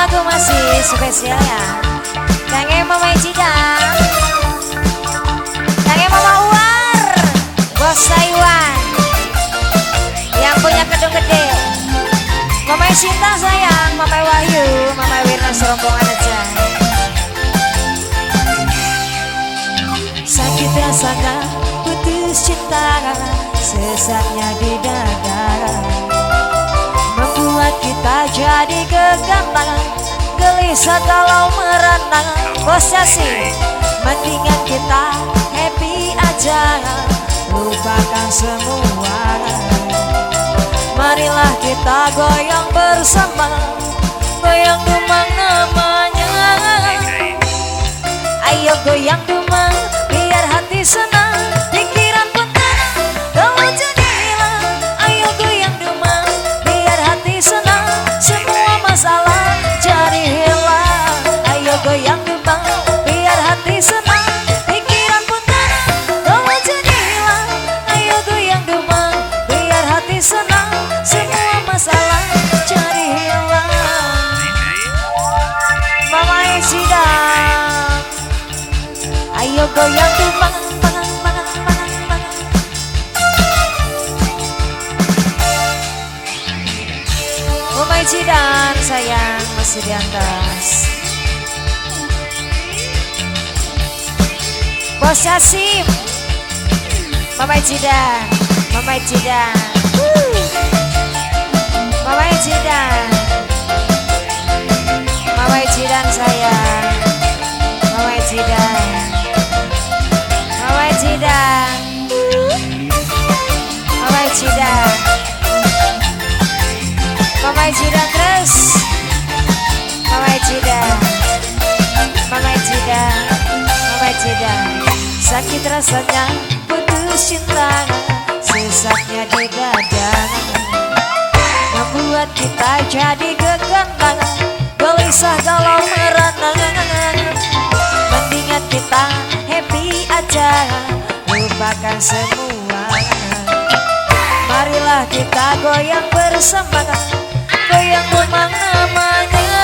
lagu masih spesial ya. Kangen Mama Cidang, kangen Mama Uwar, Bos Taiwan yang punya gedung gede. Mama Sinta sayang, Mama Wahyu, Mama Wirna serombongan aja. Sakit rasanya putus cinta, sesaknya di dada, membuat kita jadi kegantangan, gelisah kalau merana. Bosnya sih, mendingan kita happy aja, lupakan semua. Marilah kita goyang bersama, goyang dumang namanya. Ayo goyang dumang, biar hati senang, pikiran pun tenang, kalau jadi hilang. Ayo goyang dumang, biar hati senang, semua masalah jadi hilang. Ayo goyang dumang, biar hati senang, pikiran pun tenang, kalau jadi hilang. Ayo goyang dumang, biar hati senang, semua masalah jadi hilang. Mama Sidang, ayo goyang dumang, mangang, mangang, mangang, mangang. Mama Cidan sayang masih di atas. Bos Yasim, Mama Cidan, Mama Cidan, Mama Cidan, Mama Cidan sayang, Mama Cidan, Mama Cidan, Mama Cidan, Mama Cidan terus, Mama Cidan, Mama Cidan, Mama Cidan. Sakit rasanya putus cinta, sesaknya di dada, membuat kita jadi kegantangan, gelisah kalau merana. Mendingan kita happy aja, lupakan semua. Marilah kita goyang bersama, goyang dumang namanya.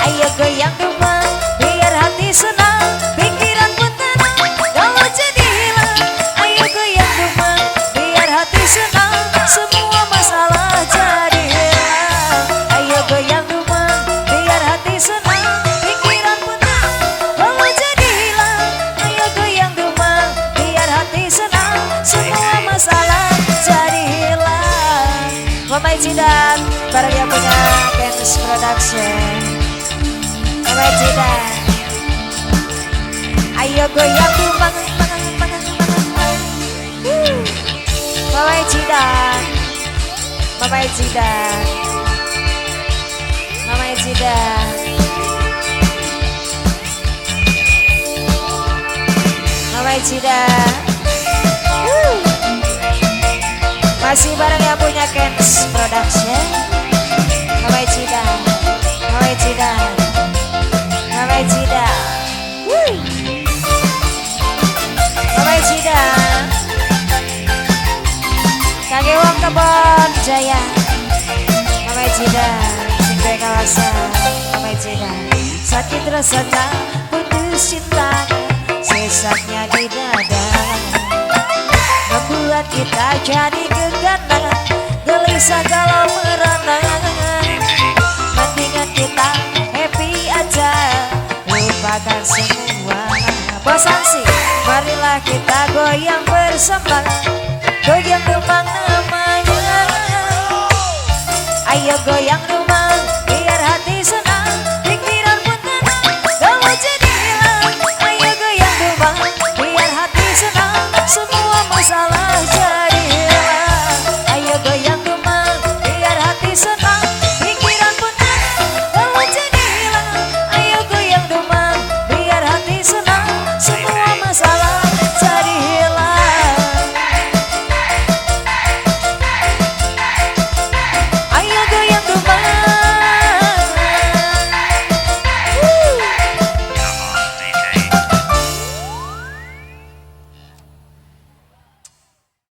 Ayo goyang dumang, biar hati senang, pikiran pun tenang, kalau jadi hilang. Ayo goyang dumang, biar hati senang, semua masalah jadi hilang. Ayo goyang dumang, biar hati senang, pikiran pun tenang, kalau jadi hilang. Ayo goyang dumang, biar hati senang, semua masalah jadi hilang. Mama Cidan, barang yang punya Kenz Production. Mama Cidan, ayo goyang dumang, mangang, mangang, mangang, mangang. Mama Cidan, Mama Cidan, Mama Cidan, Mama Cidan. Masih bareng yang punya Kenz Production. Mama Cidan, Mama Cidan, Mama Cidan, Mama Cidan. Kage wong kebon jaya, Mama Cidan, sing duwe kawasan, Mama Cidan. Sakit rasanya putus cinta, sesaknya di dada, membuat kita jadi kegantangan, gelisah kalau merana. Mendingan kita happy aja, lupakan semua. Bosan sih, marilah kita goyang bersama, goyang dumang namanya. Ayo goyang dumang.